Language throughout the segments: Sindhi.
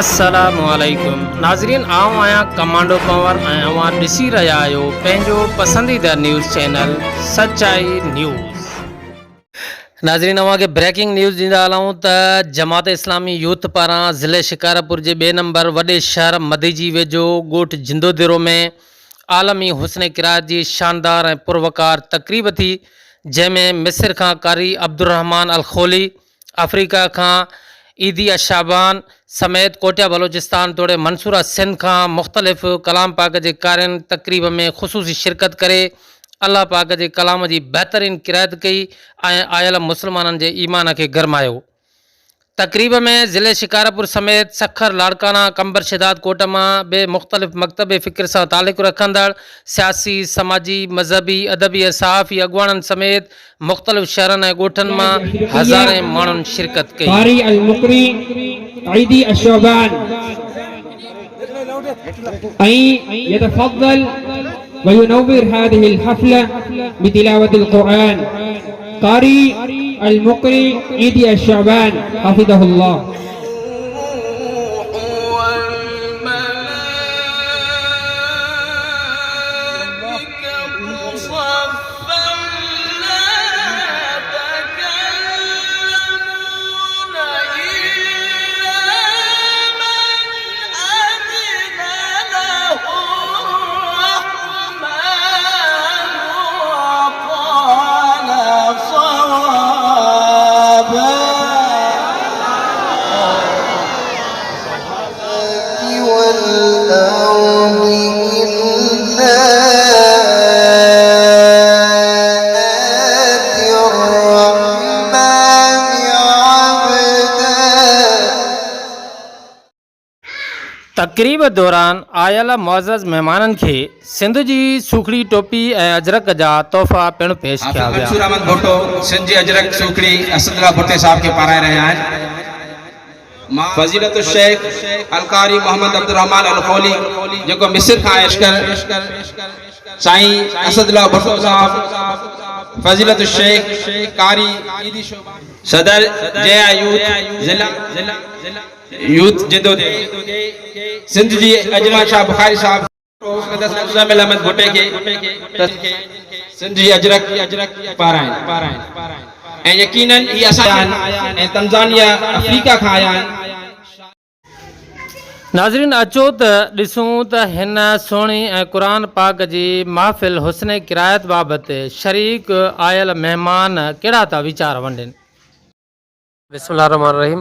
السلام عليڪم ناظرين آئون آهيان ڪمانڊو پنور ۽ اوهان ڏسي رهيا آهيو پنهنجو پسنديده نيوز چينل سچائي نيوز. ناظرين اوهان کي بريڪنگ نيوز ڏيندا هلون ته جماعت اسلامي يوٿ پاران ضلعي شڪارپور جي ٻئي نمبر وڏي شهر مديجي ويجهو ڳوٺ جندوديرو ۾ عالمي حسن قرائت جي شاندار ۽ پروقار تقريب ٿي جنهن ۾ مصر کان قاري عبدالرحمان الخولي آفريڪا کان عيدي الشعبان سميت ڪوئٽيا بلوچستان توڙي منصوره سنڌ کان مختلف ڪلام پاڪ جي قارين تقريب ۾ خصوصي شرڪت ڪري الله پاڪ جي ڪلام جي بهترين قرائت ڪئي ۽ آيل مسلمانن جي ايمان کي گرمايو. تقريب ۾ ضلعي شڪارپور سميت سکر، لاڙڪاڻا، قمبر شھداد ڪوٽ مان به مختلف مڪتب فڪر سان تعلق رکندڙ سياسي، سماجي، مذهبي، ادبي ۽ صحافي اڳواڻن سميت مختلف شهرن ۽ ڳوٺن مان هزارين ماڻهن شرڪت ڪئي. قاري المقري عيدي الشعبان ۽ يتفضل وينور هذه الحفلة بتلاوة القرآن قاري المقري عيدي الشعبان حفظه الله. تقريب دوران آيل معزز مهمانن کي سنڌ جي سوکڙي ٽوپي ۽ اجرڪ جا تحفا پڻ پيش ڪيا حافظ ويا. منصور احمد ڀٽو سنڌ جي اجرڪ سوکڙي اسد الله ڀٽي صاحب کي پارائي رهيا آهن. فضيلة الشيخ القاري محمد عبدالرحمان الخولي جيڪو مصر کان آيل سائين اسد الله ڀٽو صاحب فضيلة الشيخ قاري صدر جي آء يوٿ ضلع يوٿ جدوجهد سنڌ جي اجمل شاهه بخاري صاحب مزمل احمد ڀٽي کي ته سنڌ جي اجرڪ پارائين ۽ يقينن هي اسان آهن ۽ تنزانيا آفريڪا کان آيا آهن. ناظرين اچو ته ڏسون ته هن سهڻي ۽ قرآن پاڪ جي محفل حسن قرائت بابت شريڪ آيل مهمان ڪهڙا ٿا ويچار ونڊين. بسم الله الرحمن الرحيم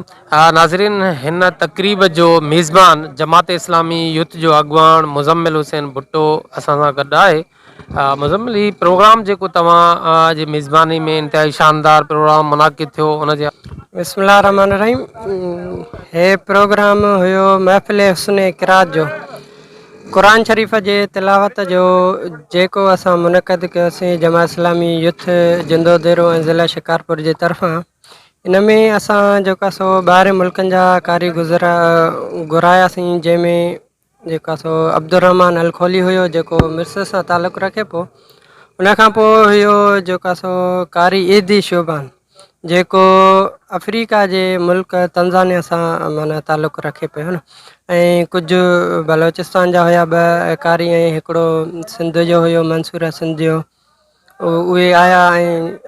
ناظرين هن تقريب جو ميزبان جماعت اسلامي يوٿ جو اڳواڻ مزمل حسين ڀٽو اسان سان گڏ آهي مزمل هي پروگرام جيڪو توهان جي ميزباني ۾ انتهائي شاندار پروگرام منعقد ٿيو ان جي بسم الله الرحمن الرحيم هي پروگرام هيو محفل حسن قرات جو قرآن شريف جي تلاوت جو جيڪو اسان منعقد ڪيوسين جماعت اسلامي يوٿ جندو ديرو ۽ ضلع شڪارپور جي طرفان ان ۾ اسان جيڪو آهي سو ٻاهرين ملڪن جا ڪاري گذرا گهراياسين جنهن ۾ جيڪو آهي سو عبدالرحمان الکولي هيو جيڪو مصر سان تعلق رکي پيو ان کان پوء هيو جيڪو آهي سو قاري عيدي شعبان جيڪو آفريڪا جي ملڪ تنزانيا سان معنيٰ تعلق رکي پيو نه ۽ ڪجهه بلوچستان جا هيا ٻه قاري ۽ هڪڙو سنڌ جو هيو منصوره سنڌ جو اهي آيا ۽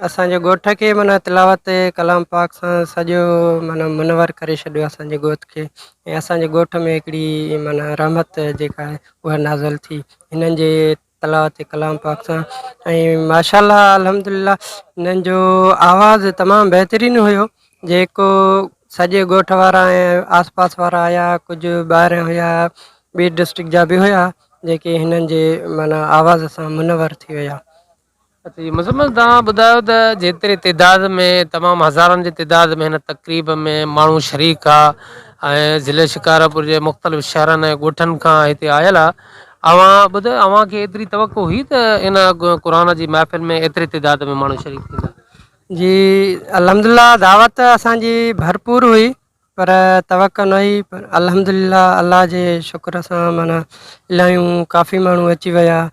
اسان جي ڳوٺ کي معنيٰ تلاوت ڪلام پاڪ سان سڄو معنيٰ منور ڪري ڇڏيو اسان جي ڳوٺ کي ۽ اسان جي ڳوٺ ۾ هڪڙي معنيٰ رحمت جيڪا آهي اها نازل ٿي هنن جي تلاوت ڪلام پاڪ سان ۽ ماشاء الله الحمد لله هنن جو آواز تمام بهترين هيو جيڪو سڄي ڳوٺ وارا ۽ آس پاس وارا آيا ڪجهه ٻاهريان هيا ٻي ڊسٽرڪٽ جا به هيا جيڪي هنن جي معنيٰ آواز سان منور ٿي ويا. اچا جي مزمل توهان ٻڌايو ته جيتري تعداد ۾ تمام هزارن جي تعداد ۾ هن تقريب ۾ ماڻهو شريڪ ها ۽ ضلعي شڪارپور جي مختلف شهرن ۽ ڳوٺن کان هتي آيل ها اوهان ٻڌايو اوهان کي ايتري توقع هئي ته ان قرآن جي محفل ۾ ايتري تعداد ۾ ماڻهو شريڪ ٿيندا. جي الحمدلله دعوت اسان جي ڀرپور هئي پر توقع نه هئي پر الحمدلله الله جي شڪر سان معنيٰ الاهيون ڪافي ماڻهو اچي ويا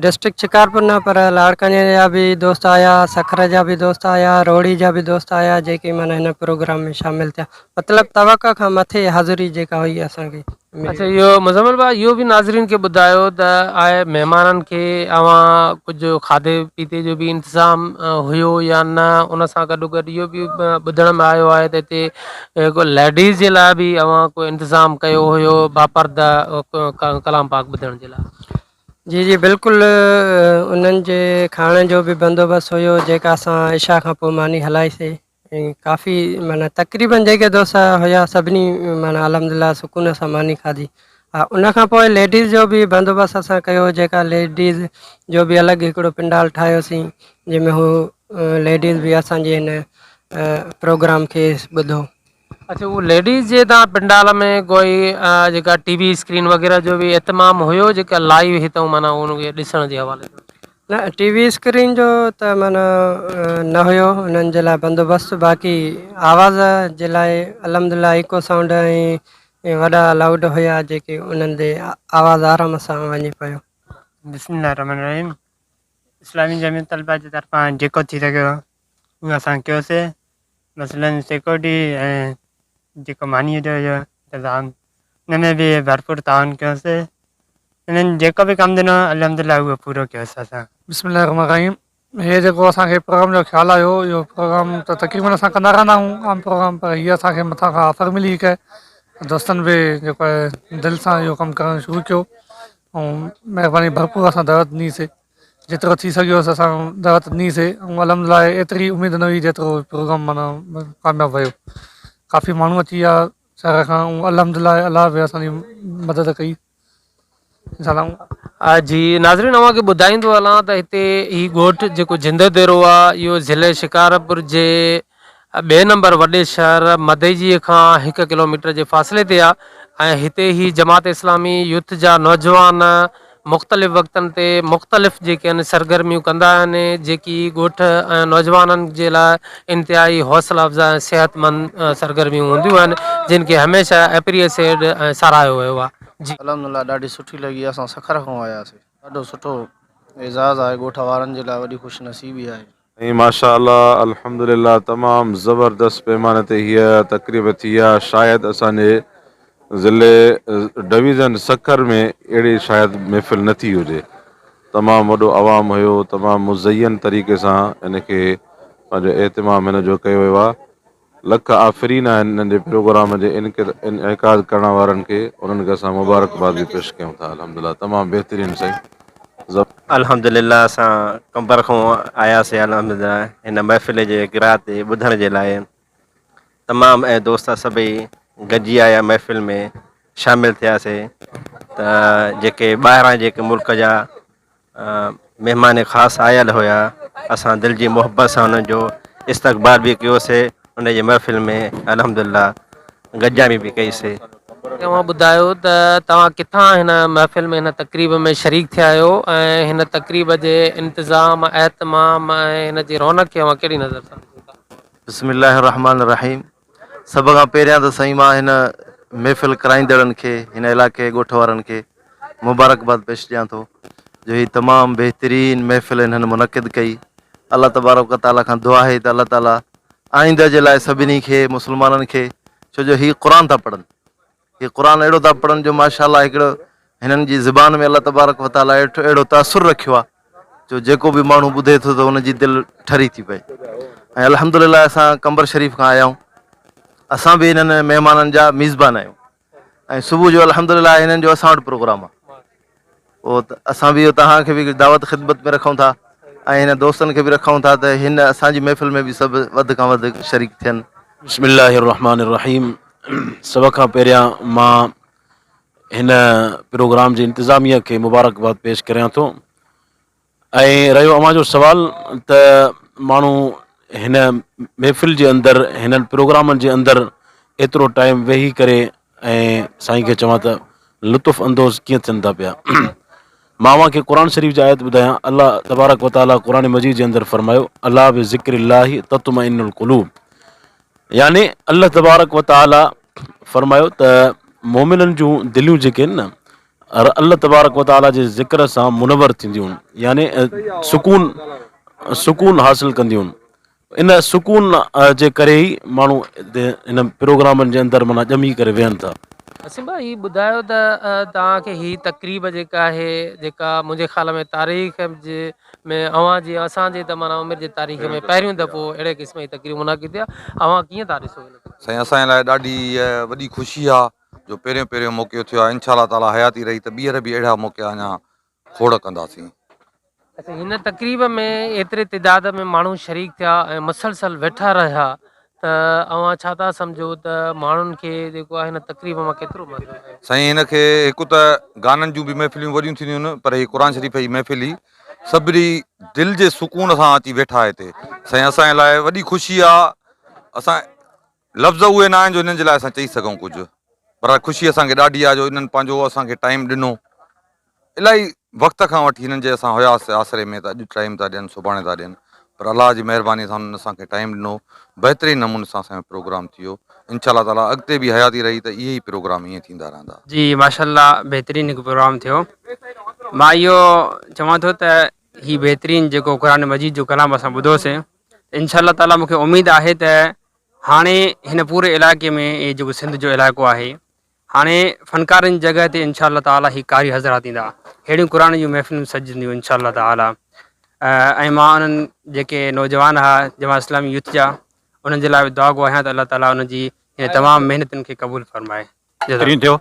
ڊسٽرڪٽ شڪارپور نه پر لاڙڪاڻي جا به دوست آيا، سکر جا به دوست آيا، روهڙي جا به دوست آيا جيڪي معنيٰ هن پروگرام ۾ شامل ٿيا. مطلب توقع کان مٿي حاضري جيڪا هئي اسان کي ملي. اڇا اهو مزمل ڀاء اهو به ناظرين کي ٻڌايو ته آء مهمانن کي اوهان ڪجهه کاڌي پيتي جو به انتظام هيو يا نه ان سان گڏو گڏ اهو به ٻڌڻ ۾ آيو آهي ته هتي ڪو ليڊيز جي لاء به اوهان ڪو انتظام ڪيو هيو باپرده ڪلام پاڪ ٻڌڻ جي لاء. جي جي بلڪل انهن جي کائڻ جو به بندوبست هيو جيڪا اسان عشاء کان پوء ماني هلائي سي ۽ ڪافي معنيٰ تقريبن جيڪي دوست هيا سڀني معنيٰ الحمد لله سڪون سان ماني کاڌي ها ان کان پوء ليڊيز جو به بندوبست اسان ڪيو جيڪا ليڊيز جو به الڳ هڪڙو پنڊال ٺاهيوسين جنهن ۾ هو ليڊيز به اسان جي هن پروگرام کي ٻڌو. اڇا اهو ليڊيز جي تان پنڊال ۾ ڪوئي جيڪا ٽي وي اسڪرين وغيره جو به اهتمام هيو جيڪا لائيو هتان معنيٰ ان کي ڏسڻ جي حوالي سان. نه ٽي وي اسڪرين جو ته معنيٰ نه هيو انهن جي لاء بندوبست باقي آواز جي لاء الحمد لله ايڪو سائونڊ ۽ وڏا لائوڊ هيا جيڪي انهن تي آواز آرام سان وڃي پيو. بسم الله الرحمن الرحيم اسلامي جمعيت طلبه جي طرفان جيڪو ٿي سگهيو اهو اسان ڪيوسي مثلاً سيڪيورٽي ۽ جيڪو مانيء جو هيو انتظام ان ۾ به ڀرپور تعاون ڪيوسي انهن جيڪو به ڪم ڏنو الحمد لله اهو پورو ڪيوسي اسان. بسم الله الرحمن الرحيم هي جيڪو اسان کي پروگرام جو خيال آيو اهو پروگرام ته تقريبن اسان ڪندا رهندا آهيون عام پروگرام پر هي اسان کي مٿان کان آفر ملي هڪ دوستن به جيڪو آهي دل سان اهو ڪم ڪرڻ شروع ڪيو ۽ مهرباني ڀرپور اسان دعوت ڏني سي جيترو ٿي سگهيو اسان دعوت ڏني سي ۽ الحمد لله ايتري اميد نه هئي جيترو پروگرام معنيٰ ڪامياب ويو ڪافي ماڻهو اچي ويا شهر کان ۽ الحمد لله الله به اسان جي مدد ڪئي انشاء الله. جي ناظرين اوهان کي ٻڌائيندو هلان ته هتي هي ڳوٺ جيڪو جندو ديرو آ اهو ضلعي شڪارپور جي ٻئي نمبر وڏي شهر مدئجي کان هڪ ڪلوميٽر جي فاصلي تي آ ۽ هتي هي جماعت اسلامي يوٿ جا نوجوان مختلف وقتن تي مختلف جيڪي آهن سرگرميون ڪندا آهن جيڪي ڳوٺ ۽ نوجوانن جي لاء انتهائي حوصله افزا ۽ صحت مند سرگرميون هونديون آهن جن کي هميشه اپريسيڊ ۽ ساراهيو ويو آهي جي. الحمدلله ڏاڍي سٺي لڳي اسان سکر کان آياسي ڏاڍو سٺو اعزاز آهي ڳوٺ وارن جي لاء وڏي خوش نصيبي آهي. سائين ماشاء الله الحمدلله تمام زبردست پيماني تي هيء تقريب ٿي آ شايد اسان جي ضلعي ڊويزن سکر ۾ اهڙي شايد محفل نه ٿي هجي تمام وڏو عوام هيو تمام مزين طريقي سان ان کي پنهنجو اهتمام هن جو ڪيو ويو آ لک آفرين آهن انهن جي پروگرام جي انعقاد ڪرڻ وارن کي انهن کي اسان مبارڪباد به پيش ڪيون ٿا الحمدلله تمام بهترين سائين زبردست. الحمدلله اسان قمبر کان آياسي الحمدلله هن محفل جي قرات ٻڌڻ جي لاء تمام اهي دوست سڀئي گڏجي آيا محفل ۾ شامل ٿياسي ته جيڪي ٻاهران جيڪي ملڪ جا مهمان خاص آيل هيا اسان دل جي محبت سان انهن جو استقبال به ڪيوسي ان جي محفل ۾ الحمد لله گڏجاڻي به ڪئي سي. اوهان ٻڌايو ته توهان ڪٿان هن محفل ۾ هن تقريب ۾ شريڪ ٿيا آهيو ۽ هن تقريب جي انتظام اهتمام ۽ هن جي رونق کي اوهان ڪهڙي نظر سان ڏسو ٿا؟ بسم الله الرحمٰن الرحيم سڀ کان پهريان ته سائين مان هن محفل ڪرائيندڙن کي هن علائقي جي ڳوٺ وارن کي مبارڪباد پيش ڏيان ٿو جو هي تمام بهترين محفل انهن منعقد ڪئي الله تبارڪ و تعالي کان دعا آهي ته الله تعالي آئنده جي لاء سڀني کي مسلمانن کي ڇو جو هي قرآن ٿا پڙهن هي قرآن اهڙو ٿا پڙهن جو ماشاء الله هڪڙو هنن جي زبان ۾ الله تبارڪ و تعالي اهڙو تاثر رکيو آهي جو جيڪو به ماڻهو ٻڌي ٿو ته ان جي دل ٺري ٿي پئي ۽ الحمد لله اسان قمبر شريف کان آيا آهيون اسان به هنن مهمانن جا ميزبان آهيون ۽ صبح جو الحمد لله هنن جو اسان وٽ پروگرام آهي اهو ته اسان به اهو توهان کي به دعوت خدمت ۾ رکون ٿا ۽ هن دوستن کي به رکون ٿا ته هن اسان جي محفل ۾ به سڀ وڌ کان وڌ شريڪ ٿين. بسم الله الرحمٰن الرحيم سڀ کان پهريان مان هن پروگرام جي انتظاميه کي مبارڪباد پيش ڪريان ٿو ۽ رهيو اوهان جو سوال ته ماڻهو هن محفل جي اندر هنن پروگرامن جي اندر ايترو ٽائيم ويهي ڪري ۽ سائين کي چوان ته لطف اندوز ڪيئن ٿين ٿا پيا مان اوهان کي قرآن شريف جي آيت ٻڌايان الله تبارڪ وتعاليٰ قرآن مجيد جي اندر فرمايو الا بذڪر الله تطمئن القلوب يعني الله تبارڪ وتعاليٰ فرمايو ته مومنن جون دليون جيڪي آهن نه الله تبارڪ و تعاليٰ جي ذڪر سان منور ٿينديون يعني سڪون سڪون حاصل ڪنديون ان سڪون جي ڪري ئي ماڻهو هن پروگرامن جي اندر معنيٰ ڄمي ڪري ويهن ٿا. وسيم ڀاء هي ٻڌايو ته توهان کي هي تقريب جيڪا آهي جيڪا منهنجي خيال ۾ تاريخ جي ۾ اوهان جي اسان جي ته معنيٰ عمر جي تاريخ ۾ پهريون دفعو اهڙي قسم جي تقريب منعقد ٿي آهي اوهان ڪيئن ٿا ڏسو هن تقريب سائين اسان جي لاء ڏاڍي وڏي خوشي آ جو پهريون پهريون موقعو ٿيو آ انشاء الله تعالي حياتي رهي ته ٻيهر به اهڙا موقعا اڃا کوڙ ڪنداسين. اچا هن تقريب ۾ ايتري تعداد ۾ ماڻهو شريڪ ٿيا ۽ مسلسل ويٺا رهيا ته اوهان ڇا ٿا سمجهو ته ماڻهن کي جيڪو آهي هن تقريب مان ڪيترو مزو آيو؟ سائين هن کي هڪ ته گانن جون به محفليون وڏيون ٿينديون آهن پر هي قرآن شريف جي محفل هئي سڀني دل جي سڪون سان اچي ويٺا هتي سائين اسان جي لاء وڏي خوشي آ اسان لفظ اهي نه آهن جو انهن جي لاء اسان چئي سگهون ڪجهه پر خوشي اسان کي ڏاڍي آهي جو انهن پنهنجو اسان کي ٽائيم ڏنو الاهي وقت کان وٺي هنن جي اسان هياسي آسري ۾ ته اڄ ٽائيم ٿا ڏين سڀاڻي ٿا ڏين پر الله جي مهرباني سان انهن اسان کي ٽائيم ڏنو بهترين نموني سان اسان جو پروگرام ٿي ويو انشاء الله تعالي اڳتي به حياتي رهي ته اهي ئي پروگرام ائين ٿيندا رهندا. جي ماشاء الله بهترين هڪ پروگرام ٿيو مان اهو چوان ٿو ته هي بهترين جيڪو قرآن مجيد جو ڪلام اسان ٻڌوسين انشاء الله تعالي مونکي اميد آهي ته هاڻي هن پوري علائقي ۾ هي جيڪو سنڌ جو علائقو آهي هاڻي فنڪارن جي جڳهه تي انشاء الله تعالي هي قاري حضرات ايندا ههڙيون قرآن جون محفلون سجنديون انشاء الله تعالي ۽ مان انهن جيڪي نوجوان ها جماعت اسلامي يوٿ جا انهن جي لاء به دعا گو آهيان ته الله تعالي انهن جي هن تمام محنتن کي قبول فرمائي. بهترين ٿيو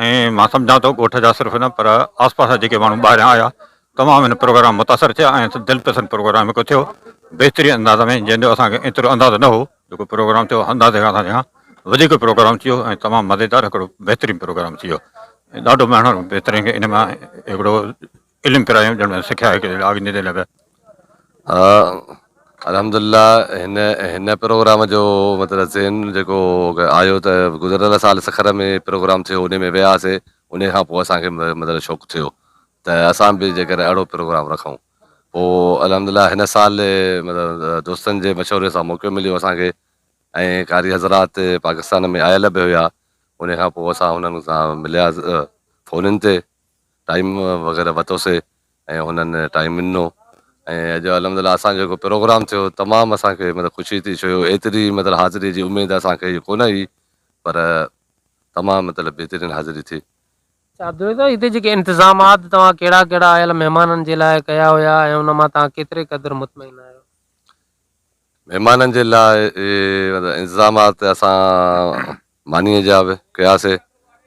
۽ مان سمجهان ٿو ڳوٺ جا صرف نه پر آس پاس جا جيڪي ماڻهو ٻاهريان آيا تمام هن پروگرام متاثر ٿيا ۽ دلپسند پروگرام هڪ ٿيو بهترين انداز ۾ جنهن جو اسان کي ايترو اندازو نه هو جيڪو پروگرام ٿيو اندازي کان اسان کان وڌيڪ پروگرام ٿيو ۽ تمام مزيدار هڪڙو بهترين پروگرام ٿي ويو ۽ ڏاڍو ماڻهو بهترين ان مان هڪڙو علم پرايو ڄڻ سکيا هڪ آگندي لاء. الحمدلله هن هن پروگرام جو مطلب ذهن جيڪو آيو ته گذريل سال سکر ۾ پروگرام ٿيو ان ۾ وياسي ان کان پوء اسان کي مطلب شوق ٿيو ته اسان به جيڪر اهڙو پروگرام رکون پوء الحمدلله هن سال مطلب دوستن جي مشوري سان موقعو مليو اسان کي ۽ قاري حضرات پاڪستان ۾ آيل به هيا ان کان پوء اسان انهن سان مليا فونن تي ٽائيم وغيره ورتوسي ۽ هنن ٽائيم ڏنو ۽ اڄ الحمد لله اسان جو جيڪو پروگرام ٿيو تمام اسان کي مطلب خوشي ٿي ڇو جو ايتري مطلب حاضري جي اميد اسان کي ڪونه هئي پر تمام مطلب بهترين حاضري ٿي. اڇا عبدالرزاق هتي جيڪي انتظامات توهان ڪهڙا ڪهڙا آيل مهمانن جي لاء ڪيا هيا ۽ ان مان توهان ڪيتري قدر مطمئن آهيو؟ مهمانن جي لاء انتظامات اسان مانيء جا به ڪياسي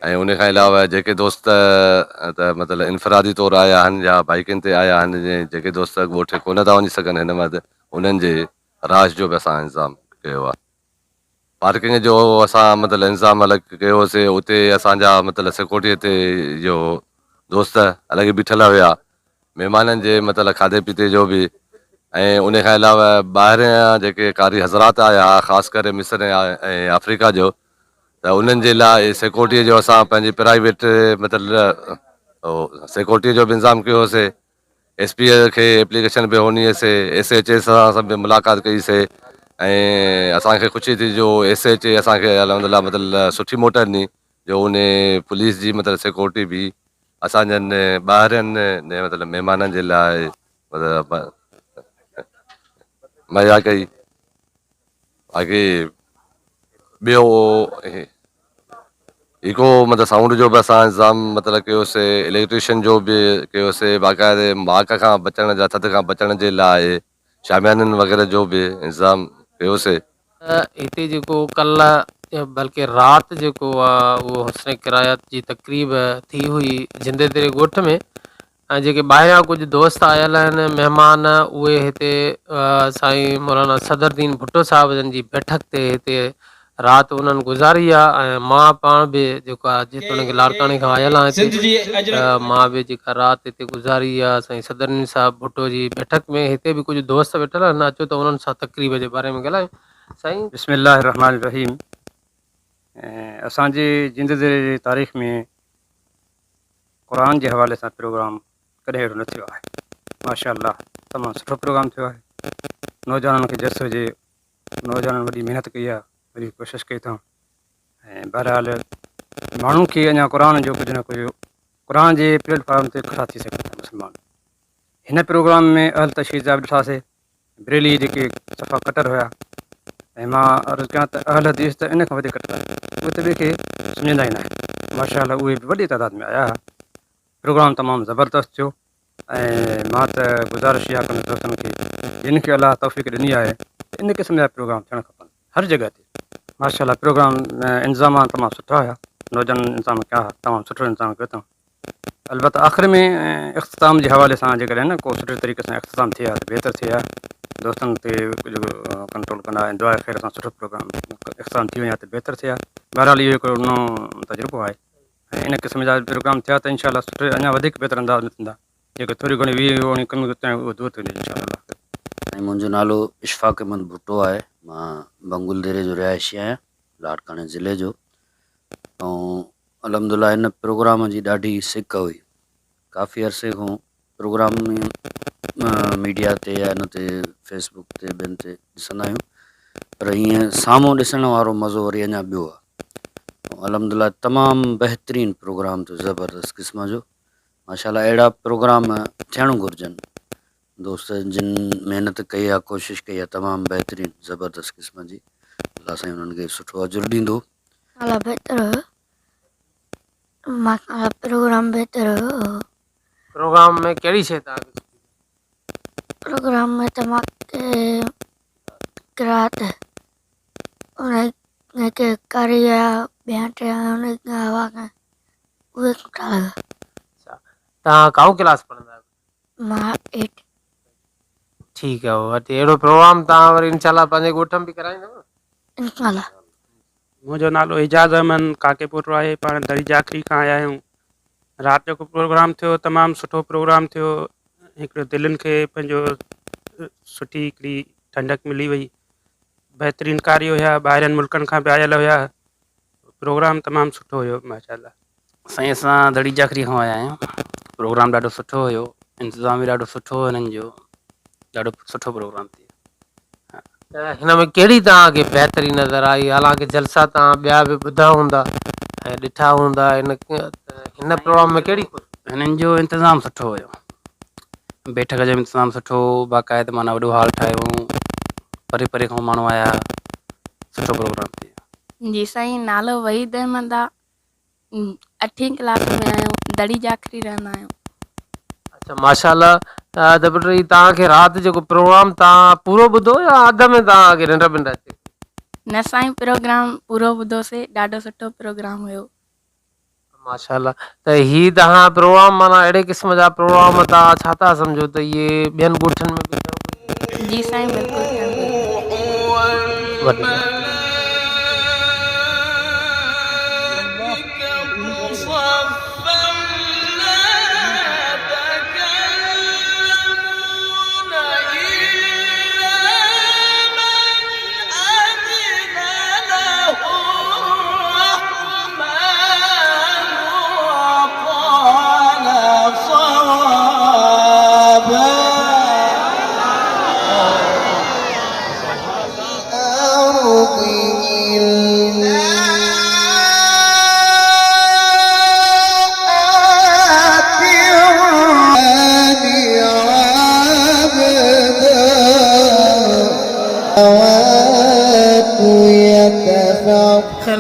۽ ان کان علاوه جيڪي دوست ته مطلب انفرادي طور آيا آهن يا بائيڪن تي آيا آهن جيڪي دوست ڳوٺ ڪونه ٿا وڃي سگهن هن وقت انهن جي رهائش جو به اسان انتظام ڪيو آهي. پارڪنگ جو اسان مطلب انتظام الڳ ڪيوسي اتي اسان جا مطلب سيڪورٽي تي اهو دوست الڳ بيٺل هيا مهمانن جي مطلب کاڌي پيتي جو به ۽ ان کان علاوه ٻاهريان جيڪي قاري حضرات آيا ها خاص ڪري مصر ۽ آفريڪا جو ته انهن جي لاء سيڪورٽي جو اسان پنهنجي پرائيويٽ مطلب سيڪورٽي جو به انتظام ڪيو سي ايس پي کي ايپليڪيشن به هنئي سي ايس ايچ اي سان به ملاقات ڪئي سي ۽ اسان کي خوشي ٿي جو ايس ايچ اي اسان کي الحمد لله مطلب سٺي موٽ ڏني جو ان پوليس جي مطلب سيڪورٽي به اسان جن ٻاهرين مطلب مهمانن جي لاء مطلب مهيا ڪئي باقي ٻيو هڪ مطلب سائونڊ جو به اسان انتظام مطلب ڪيوسي اليڪٽريشن جو به ڪيوسي باقاعدي ماڪ کان بچڻ جا ٿڌ کان بچڻ جي لاء شاميانن وغيره جو به انتظام ڪيوسي. هتي جيڪو ڪلهه بلڪه رات جيڪو آ اهو حسن قرائت جي تقريب ٿي هئي جندي دري ڳوٺ ۾ ۽ جيڪي ٻاهريان ڪجهه دوست آيل آهن مهمان اهي هتي سائين مولانا صدر الدين ڀٽو صاحب جن جي بيٺڪ تي هتي رات انهن گذاري آ ۽ مان پاڻ به جيڪو آ جيتوڻيڪ لاڙڪاڻي کان آيل آهيان هتي ته مان به جيڪا رات هتي گذاري آ سائين صدر الدين صاحب ڀٽو جي بيٺڪ ۾ هتي به ڪجهه دوست ويٺل آهن اچو ته انهن سان تقريب جي باري ۾ ڳالهايون سائين. بسم الله الرحمٰن الرحيم اسان جي جند ضلعي جي تاريخ ۾ قرآن جي حوالي سان پروگرام ڪڏهن اهڙو نه ٿيو آهي ماشاء الله تمام سٺو پروگرام ٿيو آهي نوجوانن کي جس هجي نوجوانن وڏي محنت ڪئي آهي وڏي ڪوشش ڪئي اٿئون ۽ بهرحال ماڻهن کي اڃا قرآن جو ڪجهه نه ڪجهه قرآن جي پليٽ فارم تي ڪٺا ٿي سگهن ٿا مسلمان. هن پروگرام ۾ اهل تشيع جا به ڏٺاسي، بريلي جيڪي صفا ڪٽر هيا ۽ مان عرض ڪيان ته اهل حديث ته ان کان وڌيڪ ڪٽر آهن، اهي ته ٻئي کي سمجهندا ئي ناهن. ماشاء الله اهي به وڏي تعداد ۾ آيا ها. پروگرام تمام زبردست ٿيو ۽ مان ته گذارش اها ڪندس دوستن کي جن کي الله توفيق ڏني آهي ته ان قسم جا پروگرام ٿيڻ کپن هر جڳهه تي. ماشاء الله پروگرام انتظام تمام سٺا هيا نوجوانن انتظام ڪيا ها تمام سٺو انتظام ڪيو اٿئون البته آخر ۾ اختتام جي حوالي سان جيڪڏهن نه ڪو سٺي طريقي سان اختتام ٿئي ها ته بهتر ٿئي ها دوستن تي ڪجهه ڪنٽرول ڪندا ۽ دعا خير سان سٺو پروگرام اختتام ٿي وڃي ها ته بهتر ٿئي ها بهرحال اهو هڪڙو نئون تجربو آهي ۽ ان قسم جا پروگرام ٿيا ته انشاء الله سٺي اڃا وڌيڪ بهتر انداز ۾ ٿيندا جيڪي ٿوري گهڻي ويهه اوڻي ڪمي ڪوتاهيون اهو دور ٿي ويندي انشاء الله. سائين منهنجو نالو اشفاق احمد ڀٽو آهي مان بنگل ديري جو رهائشي آهيان لاڙڪاڻي ضلعي جو ۽ الحمد لله هن پروگرام جي ڏاڍي سڪ هئي ڪافي عرصي کان پروگرام ميڊيا تي يا ان تي فيس بڪ تي ٻين تي ڏسندا آهيون پر ائين سامهون ڏسڻ وارو مزو وري اڃا ٻيو آهي الحمد لله تمام بهترين پروگرام ٿيو زبردست قسم جو ماشاء الله اهڙا پروگرام ٿيڻ گهرجن دوست جن محنت ڪئي آهي ڪوشش ڪئي آهي تمام بهترين زبردست قسم جي الله سائين انهن کي سٺو اجر ڏيندو. الله بهتر هيو ماشاء الله پروگرام بهتر هيو. پروگرام ۾ ڪهڙي شيء توهان کي سٺي لڳي؟ پروگرام ۾ ته مان کي قرات ان کي قاري آيا ٻيا ٽيا ان هوا کان اهي سٺا لڳا. اڇا توهان ڪائون ڪلاس پڙهندا آهيو؟ مان ايٽ. ٺيڪ آهي وري اهڙو پروگرام توهان وري انشاء الله پنهنجي ڳوٺ ۾ به ڪرائيندؤ نه؟ انشاء الله. منهنجو نالو اعجاز احمد ڪاڪيپوٽو آهي پاڻ دڙي جاکري کان آيا آهيون رات جيڪو پروگرام ٿيو تمام سٺو پروگرام ٿيو هڪڙو دلين کي پنهنجو سٺي هڪڙي ٺنڊڪ ملي وئي بهترين ڪاري هيا ٻاهرين ملڪن کان به آيل هيا پروگرام تمام سٺو هيو ماشاء الله. سائين اسان دڙي جاکري کان آيا آهيون پروگرام ڏاڍو سٺو هيو انتظام به ڏاڍو سٺو هو هنن جو ڏاڍو سٺو پروگرام ٿيو. ته هن ۾ ڪهڙي توهان کي بهتري نظر آئي حالانڪه جلسا توهان ٻيا به ٻڌا هوندا ۽ ڏٺا هوندا هن ته هن پروگرام ۾ ڪهڙي خوشي. هنن جو انتظام سٺو هيو بيٺڪ جو انتظام سٺو هو باقاعده معنيٰ وڏو هال ٺاهيو هئائون پري پري کان ماڻهو آيا سٺو پروگرام ٿيو. جي سائين نالو وحيد احمد آ اٺين ڪلاس ۾ آهيون دڙي جاکري رهندا آهيون. اڇا ماشاء الله ته پٽ هي توهان کي رات جيڪو پروگرام توهان پورو ٻڌو يا اڌ ۾ توهان کي ننڊ بنڊ اچي وئي. نه سائين پروگرام پورو ٻڌوسي ڏاڍو سٺو پروگرام هيو. ماشاء الله ته هي توهان پروگرام معنيٰ اهڙي قسم جا پروگرام توهان ڇا ٿا سمجهو ته اهي ٻين ڳوٺن ۾ به ٿيڻ گهرجن. جي سائين بلڪل ٿيڻ گهرجن. وڏي ڳالهه.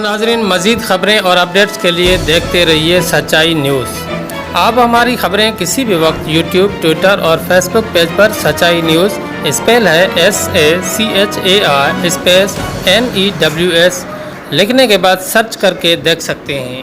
नाजरीन मजीद खबरें और अपडेट्स के लिए देखते रहिए सच्चाई न्यूज़ आप हमारी खबरें किसी भी वक्त यूट्यूब ट्विटर और फेसबुक पेज पर सच्चाई न्यूज़ स्पेल है S A C H A R space N E W S लिखने के बाद सर्च करके देख सकते हैं।